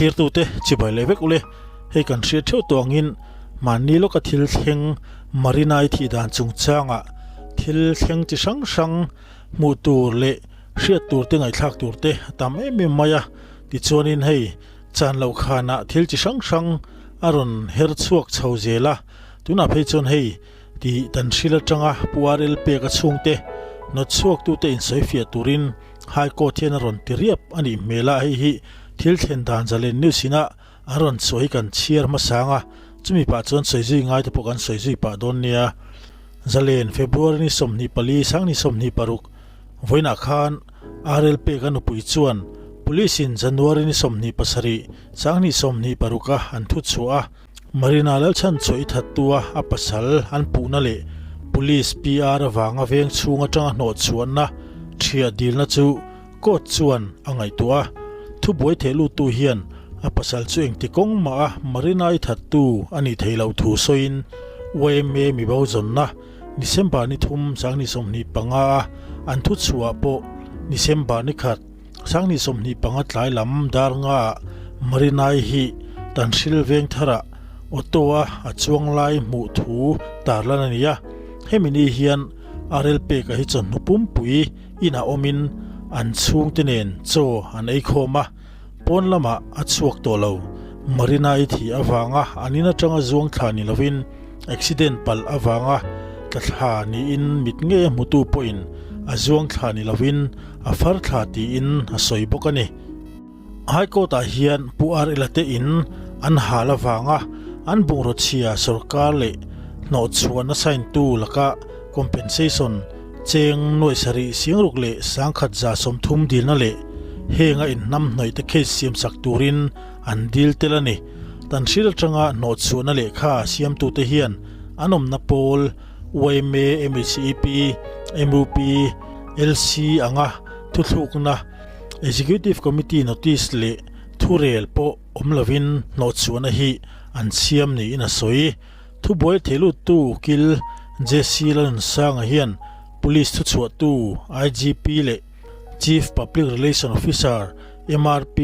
Thlirtute chibai leh vek ule, hei kan hriat theuh tawh angin mahni lawka thil thleng Marinai thih dan chungchangah thil thleng chi hrang hrang hmuh tur leh hriat tur te ngaihthlak tur te a tam em em mai a, tichuanin hei chan loh khanah thil chi hrang hrang a rawn her chhuak chho zel a, tunah phei chuan hei tih dan hril atanga Pu RL pek a chhungte nawt chhuaktute insawifiah turin High Court hian a rawn ti riap a nih hmel a, hei hi thil thlen dan zalen news ina an rawn chhuah hi kan chhiar hmasang a, chumi pah chuan sawi zui ngai te pawh kan sawi zui pah dawn nia. Zalen February ni 24, sangni 26 vawiinah khan RL pek a nupui chuan Police in January ni 27, sangni 26 a an thu chhuah a, Marina Lalchhan chhuah i thattu a a pasal an puhna leh Police PR avanga veng chhung atanga hnawh chhuahna thiah dilna chu court chuan a ngaihtuah a. Thubuai theh luttu hian a pasal chu engti kawng mah a Marina i thattu a nih theih loh thu sawiin yma mi bo zawnna December ni thum sangni 25 a an thu chhuah pawh December ni khat Sangni 25 tlai lam dar ngaah Marinai hi Tanhril veng tharah auto a a chuang lai hmuh thu tarlan a ni a. Hemi ni hian a rel peka hi chawhnu pumpui inah awmin an chhungte nen chaw an ei khawm a, pawn lamah a chhuak tawh lo. Marinai thih avanga an in atanga zuang thla ni lovin accident palh avanga tla thla niin mit ngei a hmutu pawhin a zuang thla ni lovin a far thla tiin a sawi bawk a ni. High Court ah hian Pu R Ela te in an hal avanga an bungraw chhia sorkar leh hnawhchhuahna sign tu laka compensation cheng nuaih sarih singruk leh 1130 dilna leh henga inhnamhnawih te case siamsak turin an dil tel a ni. Tanhril atanga hnawhchhuahna lehkha siamtute hian an awmna pawl yma, MHEP, MUP, LC anga thuthlukna Executive Committee notice leh thurel pawh awm lovin hnawhchhuahna hi an siam niin a sawi. Thubuai theiluttu ukil JC Lanunsanga hian Police thuchhuahtu IGP leh Chief Public Relation Officer MRP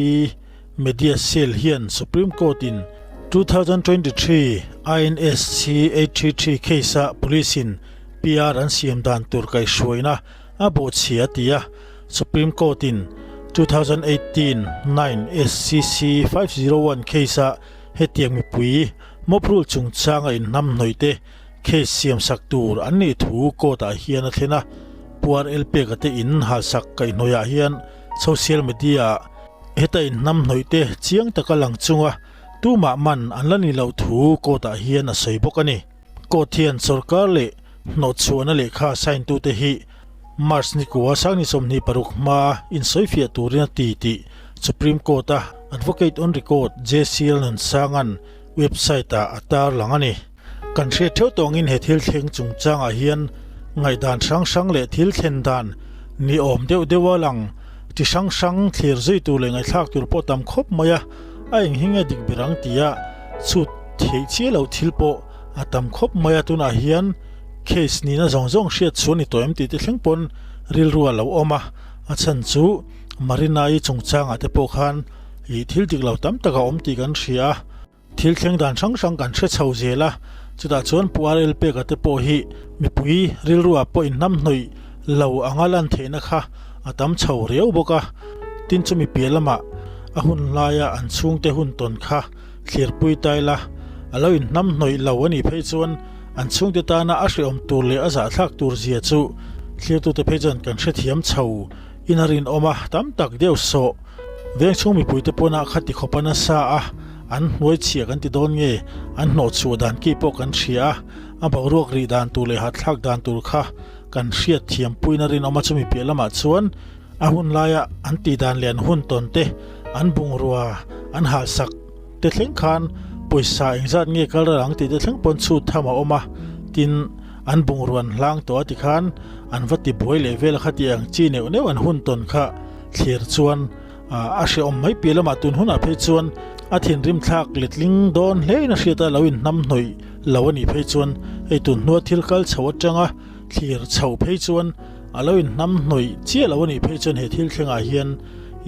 Media Cell hian Supreme Court in 2023 INSC 833 case a Police in PR an siam dan tur kaihhruaina a bawhchhia a ti a, Supreme Court in 2018 9 SCC 501 case a hetiang mipui mob rule chungchanga inhnamhnawih te case siam sak tur an nih thu court ah hian a thlen a, Puar el peka te in halsak kaihhnawih ah hian social media ah heta inhnamhnawih te chiang taka lang chunga tumah man an la ni loh thu court ah hian a sawi bawk a ni. Court hian sorkar leh hnawhchhuahna lehkha sign tute hi March ni kua sangni 26 hmaa insawifiah turin a ti tih Supreme Court a Advocate on Record JC Lalnunsanga'n website ah a tarlang a ni. Kan hriat theuh tawngin he thil thleng chungchangah hian ngaihdan hrang hrang leh thil thlen dan ni awm deuh deuh a lang chi hrang hrang thlir zui tur leh ngaihthlak tur pawh tam khawp mai a, a eng hi nge dik ber ang tia chhut theih chiah loh thil pawh a tam khawp mai a, tunah hian case nihna zawng zawng hriat chhuah ni tawh em tih te thleng pawn rilru a lo awm a, a chhan chu Marina-i chungchangah te pawh khan ih thil dik lo tam tak a awm tih kan hria a. Thil thleng dan hrang hrang kan hre chho zel a, chutah chuan Pu RL Peka te pawh hi mipui rilruah pawh inhnamhnawih lo anga lan theihna kha a tam chho riau bawk a. Tin chumi piah lamah a hun laia an chhungte hun tawn kha thlirpui ta ila, a lo inhnamhnawih lo a nih phei chuan an chhungte tana a hrehawm tur leh a zahthlak tur zia chu thlirtute phei chuan kan hrethiam chho in a rinawm a, tam tak deuh sawh. Vengchhung mipuite pawnah kha ti khawp a nasa a, an hnuai chhia kan ti dawn nge, an hnawh chhuah dan ki pawh kan hria a, a boruak rih dan tur leh hahthlak dan tur kha kan hriat thiam puiin a rinawm a, chumi piah lamah chuan a hun laia an tih dan leh an hun tawn te, an bungrua an halsak te thleng khan pawisa engzat nge kal ral ang tih te thleng pawn chhut tham a awm a, tin an bungrua an hlang tawh a tikhan an va ti buai leh vel kha tih ang chi neuh neuh an hun tawn kha. Thlir chuan a hrehawm mai piah lamah tun hunah phei chuan a thinrim thlak letling dawn hlein a hriat a, lo inhnam hnawih lo a nih phei chuan hei tun hnua thil kal chho atanga thlir chho phei chuan a lo inhnam hnawih chiah lo a nih phei chuan he thil thlengah hian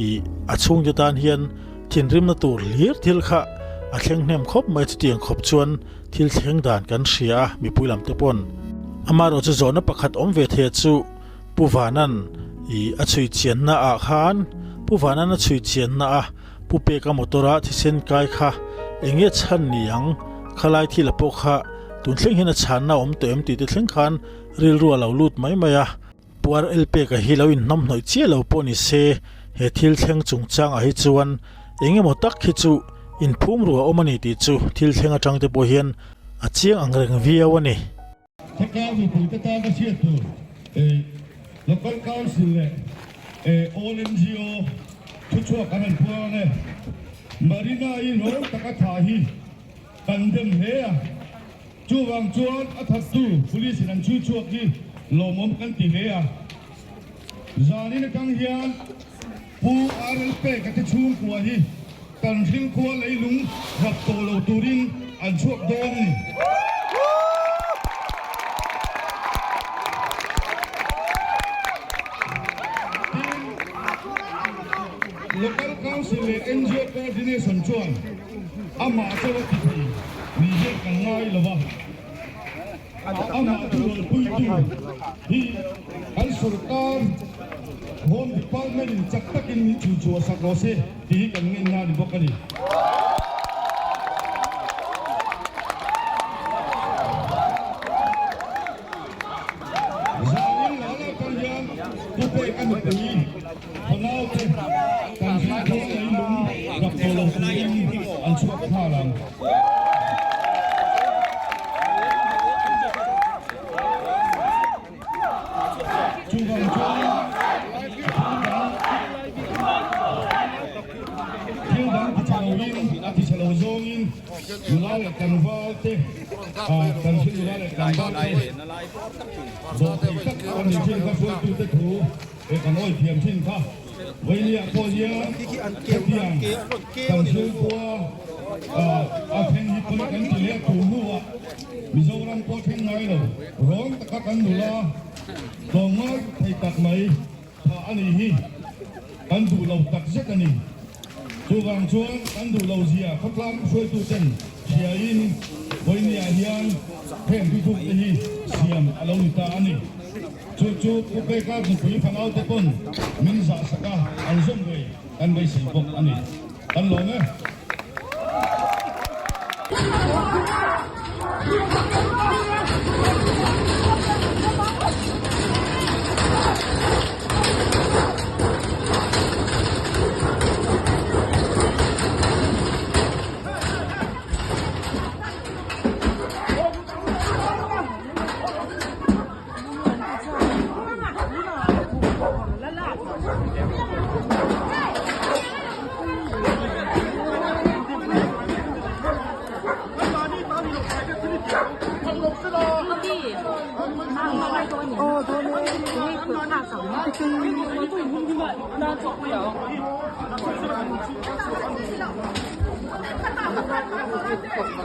ih a chhungte tan hian thinrimna tur hlir thil kha a thleng hnem khawp mai chutiang khawp chuan thil thleng dan kan hria a mipui lam te pawn. Amaherawh chu zawhna pakhat awm ve thei chu Pu Vanan i a chhui chianna ah khan Pu Vanan a chhui chianna a Pu Peka motor a thisen kai kha eng nge chhan ni ang khalai thil a pawh kha tun thleng hian a chhanna a awm tawh em tih te thleng khan rilru a lo lut mai mai a. Pu RL Peka hi lo inhnamhnawih chiah lo pawh ni se he thil thleng chungchangah hi chuan eng emaw tak hi chu inphum ruah a awm a ni tih chu thil thleng atang te pawh hian a chiang ang reng viau a ni. Khawtlang mipuite tana hriat tur Local Council leh All NGO thuchhuak an han puang ang e. Marina-i rawng taka thah hi kan dem hle a, chuvang chuan a thattu Police in an chhui chhuak hi lawmawm kan ti hle a. Zanin atang hian Pu RL Peka te chhungkua hi kan hrilkhua leilung rap tawh lo turin an chhuak dawn a ni. Tin, Local Council leh NGO Coordination chuan amah chauh a ti thei ni hian kan ngai lo va. Amah thurualpuitu hi kan sorkar Home Department in chak takin min chhuichhuah sak rawh se tih hi kan ngenna a ni bawk a ni. Zanin lal atang hian Pu Peka nupui fanaute kan hrilhkhawm leilung rak tawh lo turin an chhuak nghal ang. Chuvang chuan thil dang ti chhe loin a ti chhe lo zawngin nula leh tlangval te kan hre nula leh tlangval te dawhthei tak a ni thin kha hruaitute thu he kan awi thiam thin kha Vawinia pawh hian hetiang kan chhungkua a thleng hi pawi kan ti leh tur hnuah Mizoram pawh thleng ngai lo rawng taka kan nula tlawmngai thei tak mai thah a nih hi kan duh lo tak zet a ni. Chuvang chuan kan duh lo zia khawtlang hruaituten hriain Vawinia hian heng thutluk te hi siam a lo ni ta a ni. Chu chu Pu Peka nupui fanaute pawn min zah sak a, an zawm ngei kan beisei bawk a ni. Kan lawm e.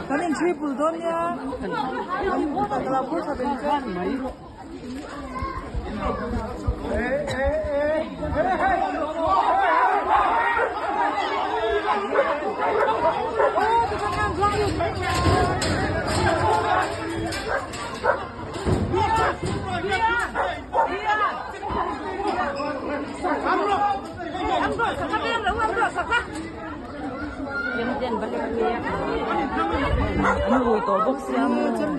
Kan inchhui pul dawn nia. Ka lo phur tha ve che. An rui tawh bawk sia maw.